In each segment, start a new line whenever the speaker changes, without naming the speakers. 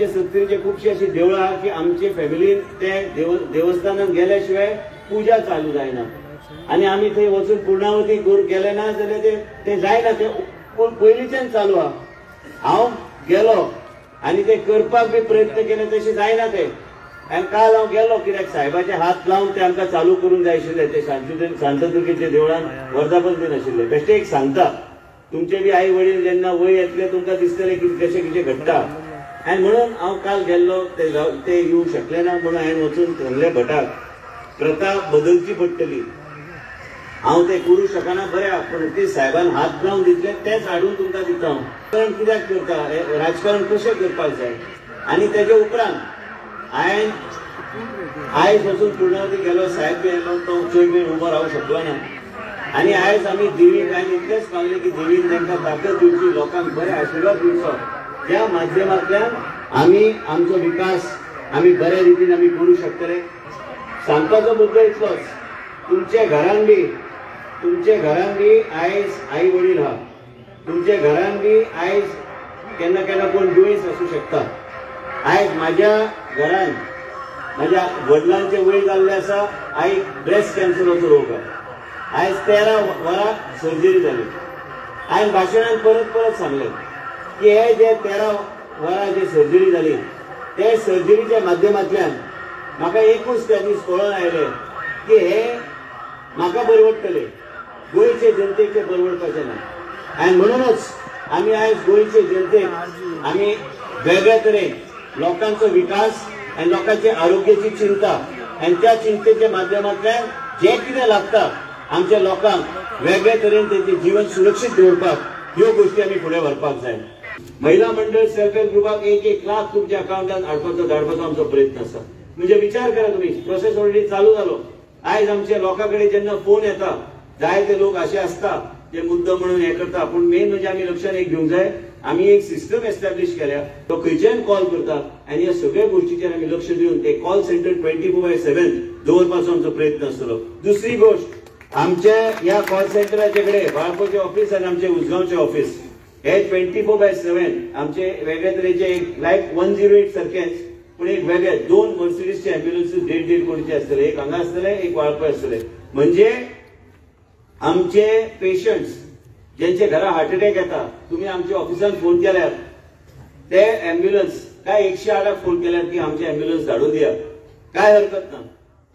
सत्तरीचे खुबशी अशी देवळां आहा की आमचे फॅमिलीन ते देवस्थानात गेल्या शिवाय पूजा चालू जायना आनी आमी थंय वचून पूर्णावती गेले ना जाल्यार ते जायना, ते पयलींच्यान चालू आहा. हांव गेलो आनी ते करपाक बी प्रयत्न केले तशें जायना ते. आनी काल हांव गेलो कित्याक साहेबाचे हात लावन ते आमकां चालू करूंक जाय आशिल्ले. ते शांतादुर्गेच्या देवळान वर्धापन दिन आशिल्ले. बेश्टे एक सांगता, तुमचे बी I वडील जेन्ना वय येतले तुमकां दिसतले की कशें कितें घडटा. आनी म्हणून हांव काल गेल्लो, ते येवंक शकले ना म्हणून हांवें वचून सांगलें भटाक प्रथा बदलची पडटली, हांव ते करूं शकना बरें, पूण ते साहेबान हात लावन दितले तेच हाडून तुमकां दिता हांव. कारण कित्याक करता राजकारण कशें करपाक जाय. आनी तेजे उपरांत हांवें आयज वचून पूर्णावती गेलो, साहेब बी आयलो, तो चड वेळ उबो रावूंक शकलो ना. आनी आयज आमी देवीक हांवें इतलेंच मागलें की देवीन तांकां ताकद दिवची, लोकांक बरे आशिर्वाद दिवचो, त्या माध्यमांतल्यान आमी आमचो विकास आमी बऱ्या रितीन आमी करूं शकतले. सांगपाचो मुद्दो इतलोच, तुमच्या घरान बी आयज आई वडील आहा, तुमच्या घरान बी आयज केन्ना केन्ना कोण दुयेंस आसूं शकता. आयज म्हाज्या घरान म्हाज्या वडिलांचे वय जाल्ले आसा, आईक ब्रेस्ट कॅन्सराचो रोग आहा, आयज 13 वरां सर्जरी जाली. हांवें भाशणान परत परत सांगलें की हे जे 13 वरां जे सर्जरी जाली ते सर्जरीच्या माध्यमांतल्यान म्हाका एकूच त्या दीस कळोन आयलें की हे म्हाका परवडटले, गोंयचे जनतेचे परवडपाचें ना. आनी म्हणूनच आमी आयज गोंयचे जनतेक आमी वेगळ्या तरेन लोकांचो विकास आनी लोकांचे आरोग्याची चिंता आनी त्या चिंतेच्या माध्यमांतल्यान जें कितें लागता आमच्या लोकांक वेगळे तरेन तेंचें जीवन सुरक्षीत दवरपाक ह्यो गोश्टी आमी फुडें व्हरपाक जाय. महिला मंडळ सेल्फ हेल्प ग्रुपाक 1-1 लाख तुमच्या अकावंटात हाडपाचो धाडपाचो आमचो प्रयत्न आसा. म्हणजे विचार करा तुमी, प्रोसेस ऑलरेडी चालू जालो. आयज आमच्या लोकां कडेन जेन्ना फोन येता, जायते लोक अशे आसता जे मुद्दो म्हणून हें करता, पूण मेन म्हणजे आमी लक्षात एक घेवंक जाय, आमी एक सिस्टम एस्टॅब्लीश केल्या, तो खंयच्यान कॉल करता आनी ह्या सगळ्या गोश्टीचेर आमी लक्ष दिवन ते कॉल सेंटर 24/7 दवरपाचो आमचो प्रयत्न आसतलो. दुसरी गोश्ट, आमचे ह्या कॉल सेंटराचे कडेन बाळकोचे ऑफिस आनी आमचे उसगांवचे ऑफिस हे 24/7 आमचे वेगळे तरेचे एक लायक 108 सारकेच, पूण एक वेगळे 2 मर्सिडीजचे एम्ब्युलन्सीस 1.5-1.5 कोटीचे आसतले, एक हांगा आसतले, एक वाळपय आसतले. म्हणजे आमचे पेशंट्स ज्यांचे घरा हार्ट अटॅक येता, तुमी आमच्या ऑफिसान फोन केल्यार ते एम्ब्युलन्स काय 108 फोन केल्यार की आमचे एम्ब्युलन्स धाडून दिया, काय हरकत ना,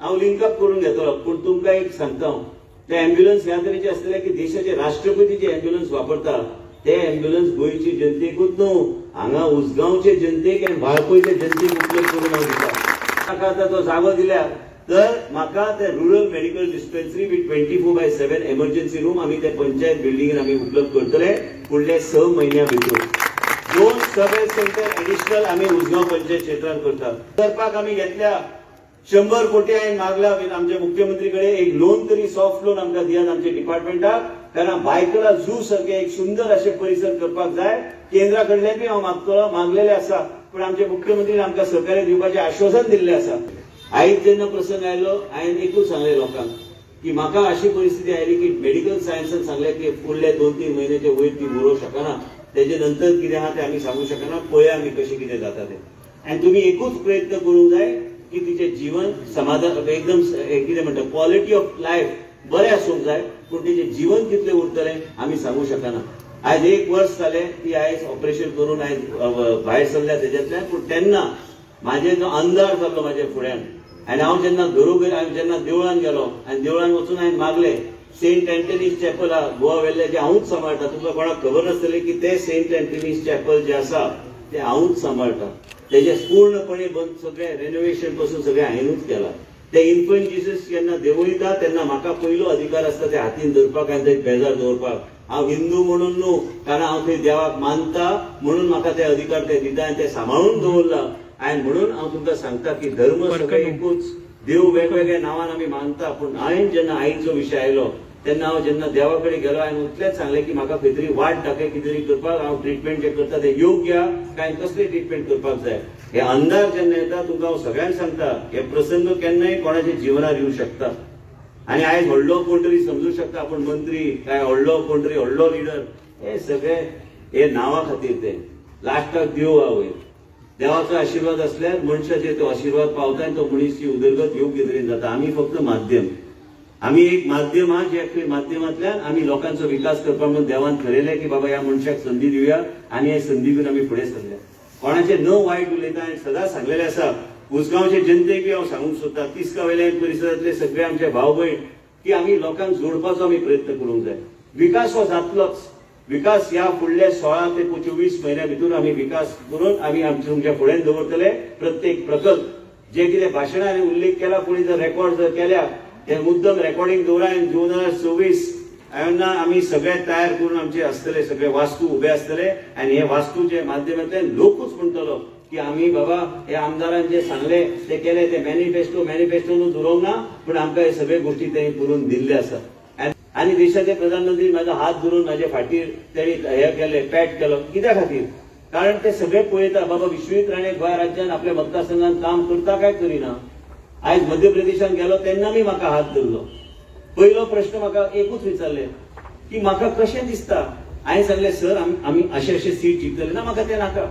हांव लिंकअप करून घेतलो. पूण तुमकां एक सांगता हांव, ते एम्ब्युलन्स ह्या तरेचे आसतले की देशाचे राष्ट्रपती जे एम्ब्युलन्स वापरता ते एम्ब्युलन्स गोंयचे जनतेकूच न्हू, हांगा उसगांवचे जनतेक आनी वाळपयचे जनतेक उपलब्ध करून हांव दिता. म्हाका आतां तो जागो दिल्यार तर म्हाका ते rural medical dispensary with 24/7 emergency room आमी ते पंचायत बिल्डिंगेन आमी उपलब्ध करतले फुडले 6 म्हयन्या भितर. 2 सब हेल्थ सेंटर एडिशनल आमी उसगांव पंचायत क्षेत्रांत करतात. करपाक आमी घेतल्या 100 कोटी हांवें मागला आमच्या मुख्यमंत्री कडेन, एक लोन तरी सॉफ्ट लोन आमकां दियात आमच्या डिपार्टमेंटाक, कारण भायखळा झू सारखे एक सुंदर अशें परिसर करपाक जाय. केंद्रा कडल्यान बी हांव मागतलो, मागलेले आसा, पूण आमचे मुख्यमंत्रीन आमकां सहकार्य दिवपाचें आश्वासन दिल्लें आसा. आयज जेन्ना प्रसंग आयलो, हांवें एकूच सांगलें लोकांक की म्हाका अशी परिस्थिती आयली की मेडिकल सायन्सान सांगलें की फुडले 2-3 म्हयन्याचे वयर ती बरोवंक शकना, तेजे नंतर कितें आहा तें आमी सांगूंक शकना, पळया आमी कशें कितें जाता तें. आनी तुमी एकूच प्रयत्न करूंक जाय की तिचें जीवन समाधान एकदम कितें म्हणटा क्वॉलिटी ऑफ लायफ बरें आसूंक जाय, पूण तिचें जीवन कितलें उरतलें आमी सांगूंक शकना. आयज 1 वर्स जालें ती आयज ऑपरेशन करून आयज भायर सरल्या तेज्यांतल्यान, पूण तेन्ना म्हाजे जो अंदाज जाल्लो म्हाज्या फुड्यान, आनी हांव जेन्ना घरोघर हांव जेन्ना देवळान गेलो आनी देवळान वचून हांवें मागलें, सेंट एंटनीज चॅपल आहा गोवा वेल्ले, जें हांवूच सांबाळटा, तुमकां कोणाक खबर नासतलें की ते सेंट एंटनीज चॅपल जें आसा तें हांवूच सांबाळटा, तेजें पूर्णपणे बंद सगळें रेनोवेशन पासून सगळें हांवेंनूच केलां. ते इन्फंट जिसस जेन्ना देंवयता तेन्ना म्हाका पयलो अधिकार आसता ते हातीन धरपाक आनी थंय बेजार दवरपाक. हांव हिंदू म्हणून न्हू, कारण हांव थंय देवाक मानता म्हणून म्हाका ते अधिकार ते दिता आनी ते सांबाळून दवरला. आनी म्हणून हांव तुमकां सांगता की धर्म सगळे एकूच, देव वेगवेगळ्या नांवान आमी मानता, पूण हांवें जेन्ना आईचो विशय आयलो तेन्ना हांव जेन्ना देवा कडेन गेलो हांवें उतलेंच सांगलें की म्हाका खंय तरी वाट दाखय, कितें तरी करपाक, हांव ट्रिटमेंट जें करता तें योग्य काय कसलें ट्रिटमेंट करपाक जाय. हे अंदाज जेन्ना येता तुमकां हांव सगळ्यांक सांगता, हे प्रसंग केन्नाय कोणाच्या जिवनार येवं शकता. आनी आयज व्हडलो कोण तरी समजूं शकता आपूण मंत्री काय व्हडलो कोण तरी व्हडलो लिडर, हे सगळे हे नांवा खातीर ते लास्टाक देव आहा वयर. देवाचो आशिर्वाद असल्यार मनशाचेर तो आशिर्वाद पावता आनी तो मनीसची उदरगत योग्य तरेन जाता. आमी फक्त माध्यम, आमी एक माध्यम आहा जे माध्यमांतल्यान आमी लोकांचो विकास करपाक म्हणून देवान ठरयलें की बाबा ह्या मनशाक संदी दिवया आनी हे संदी घेवन आमी फुडें सरले. कोणाचे न वायट उलयता हांवें सदांच सांगलेलें आसा. उसगांवचे जनतेक बी हांव सांगूंक सोदता, तिस्का वयल्यान परिसरांतले सगळे आमचे भाव भयण की आमी लोकांक जोडपाचो आमी प्रयत्न करूंक जाय. विकास हो जातलोच. विकास ह्या फुडल्या 16 ते 24 म्हयन्या भितर आमी विकास करून आमी आमच्या तुमच्या फुड्यान दवरतले. प्रत्येक प्रकल्प जे कितें भाशणांनी उल्लेख केला, कोणी जर रेकॉर्ड जर केल्या ते मुद्दम रेकॉर्डिंग दवरा आनी 2026 तेन्ना आमी सगळे तयार करून आमचे आसतले, सगळे वास्तू उबे आसतले आनी हे वास्तूच्या माध्यमांतल्यान लोकूच म्हणटलो की आमी बाबा हे आमदारान जे सांगले ते केले, ते मॅनिफेस्टो मॅनिफेस्टोनूच उरोवंक ना, पूण आमकां हे सगळे गोष्टी तेणी करून दिल्ले आसा. आनी देशाचे प्रधानमंत्री म्हाजो हात धरून म्हाजे फाटीर तेणी हे केले, पॅट केलो. कित्या खातीर? कारण ते सगळे पळयता बाबा विश्वजीत राणे गोंय राज्यान आपल्या मतदारसंघात काम करता काय करिना. आयज मध्य प्रदेशान गेलो तेन्ना बी म्हाका हात धरलो. पयलो प्रश्न म्हाका एकूच विचारले की म्हाका कशें दिसता. हांवें सांगलें सर आमी अशे अशे सीट जिखतले ना, म्हाका तें नाका.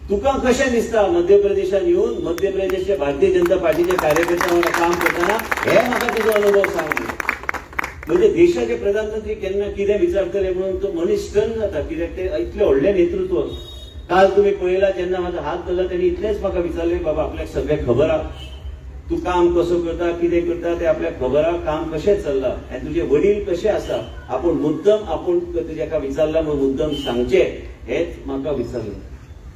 तुका कशें दिसता मध्य प्रदेशान येवन मध्य प्रदेशचे भारतीय जनता पार्टीचे कार्यकर्त्या वांगडा काम करतना, हे म्हाका तुजो अनुभव सांग. म्हणजे देशाचे प्रधानमंत्री केन्ना कितें विचारतले म्हणून तो मनीस स्टन जाता, कित्याक ते इतलें व्हडलें नेतृत्व. काल तुमी पळयला जेन्ना म्हाजो हात धरला तेणी इतलेंच म्हाका विचारलें, बाबा आपल्याक सगळें खबर आहा, तूं काम कसो करता, कितें करता तें आपल्याक खबर आहा, काम कशें चल्लां आनी तुजे वडील कशे आसा, आपूण मुद्दम आपूण तुजेका विचारला म्हणून मुद्दम सांगचें हेंच म्हाका विचारलें.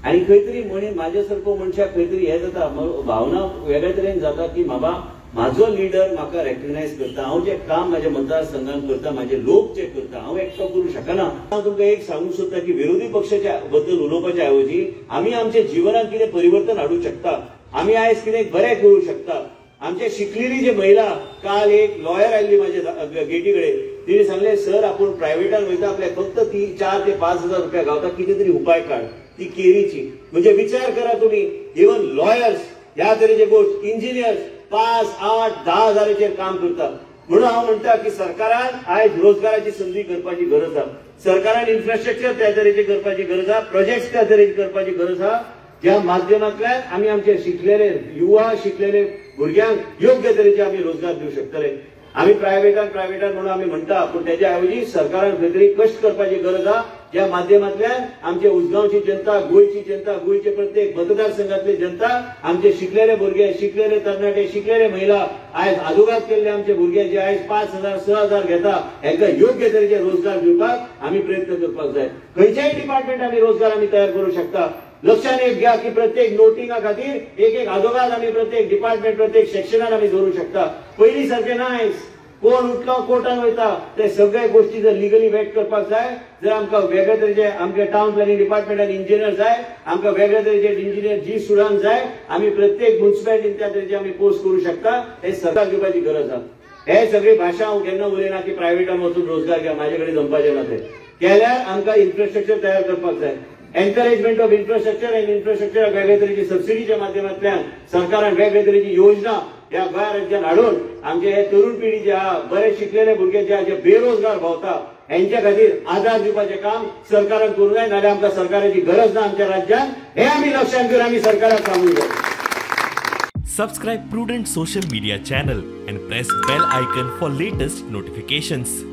आनी खंय तरी म्हणी म्हाजे सारको मनशाक खंय तरी हें जाता, भावना वेगळे तरेन जाता की बाबा म्हाजो लिडर म्हाका रेकग्नायज करता, हांव जें काम म्हाज्या मतदारसंघान करता, म्हाजे लोक जे करता, हांव एकटो करूं शकना. हांव तुमकां एक सांगूंक सोदता की विरोधी पक्षाच्या बद्दल उलोवपाच्या ऐवजी आमी आमच्या जिवनात कितें परिवर्तन हाडूंक शकता, आमी आयज कितें बरें करूं शकता. आमचे शिकलेली जे महिला, काल एक लॉयर आयिल्ली म्हाज्या गेटी कडेन, तिणें सांगलें सर आपूण प्रायव्हेटान वयता, आपल्याक फक्त 4 ते 5 हजार रुपया गावता, कितें तरी उपाय काड. ती केरीची. म्हणजे विचार करा तुमी, इवन लॉयर्स ह्या तरेचे गोश्ट, इंजिनियर्स 5, 8, 10 हजाराचेर काम करता. म्हणून हांव म्हणटा की सरकारान आयज रोजगाराची संदी करपाची गरज आहा, सरकारान इन्फ्रास्ट्रक्चर त्या तरेचे करपाची गरज आहा, प्रोजेक्ट्स त्या तरेचे करपाची गरज आहा, ज्या माध्यमांतल्यान आमी आमचे शिकलेले युवा, शिकलेले भुरग्यांक योग्य तरेचे आमी रोजगार दिवं शकतले. आमी प्रायव्हेटान प्रायव्हेटान म्हणून आमी म्हणटा, पूण तेच्या ऐवजी सरकारान खंय तरी कश्ट करपाची गरज आहा, ज्या माध्यमांतल्यान आमचे उसगांवची जनता, गोंयची जनता, गोंयचे प्रत्येक मतदारसंघातली जनता, आमचे शिकलेले भुरगे, शिकलेले तरणाटे, शिकलेले महिला, आयज आदोगाद केल्ले आमचे भुरगे जे आयज 5 हजार 6 हजार घेता, हांकां योग्य तरेचे रोजगार दिवपाक आमी प्रयत्न करपाक जाय. खंयच्याय डिपार्टमेंट आमी रोजगार आमी तयार करूं शकता. लक्षात एक घ्या की प्रत्येक नोटिंगा खातीर एक एक आदोगाद आमी प्रत्येक डिपार्टमेंट, प्रत्येक सेक्शनान आमी दवरूं शकता. पयलीं सारकें ना, आयज कोण उठलो कोर्टान वयता, ते सगळे गोष्टी जर लिगली वेट करपाक जाय, जर आमकां वेगळे तरेचे आमचे टावन प्लॅनिंग डिपार्टमेंटान इंजिनियर जाय, आमकां वेगळे तरेचे इंजिनियर जी स्टुडंट जाय, आमी प्रत्येक म्युनिसिपालिटीन त्या तरेचे आमी पोस्ट करूं शकता. हे सरकार दिवपाची गरज आसा. हे सगळी भाशा हांव केन्ना उलयना की प्रायव्हेटान वचून रोजगार घ्या, म्हाजे कडेन जमपाचें ना. ते केल्यार आमकां इन्फ्रास्ट्रक्चर तयार करपाक जाय. एनकरेजमेंट ऑफ इन्फ्रास्ट्रक्चर आनी इन्फ्रास्ट्रक्चराक वेगळे तरेची सबसिडीच्या माध्यमांतल्यान सरकारान वेगळे तरेची योजना ह्या गोंय राज्यान हाडून आमचे हे तरुण पिढी जे आहा, बरे शिकलेले भुरगे जे आहा, जे बेरोजगार भोंवता, हेंच्या खातीर आधार दिवपाचें काम सरकारान करूंक जाय. नाजाल्यार आमकां सरकाराची गरज ना आमच्या राज्यान, हे आमी लक्षांत घेवन आमी सरकाराक सांगूंक जाय.
Subscribe Prudent Social Media channel and press bell icon for latest notifications.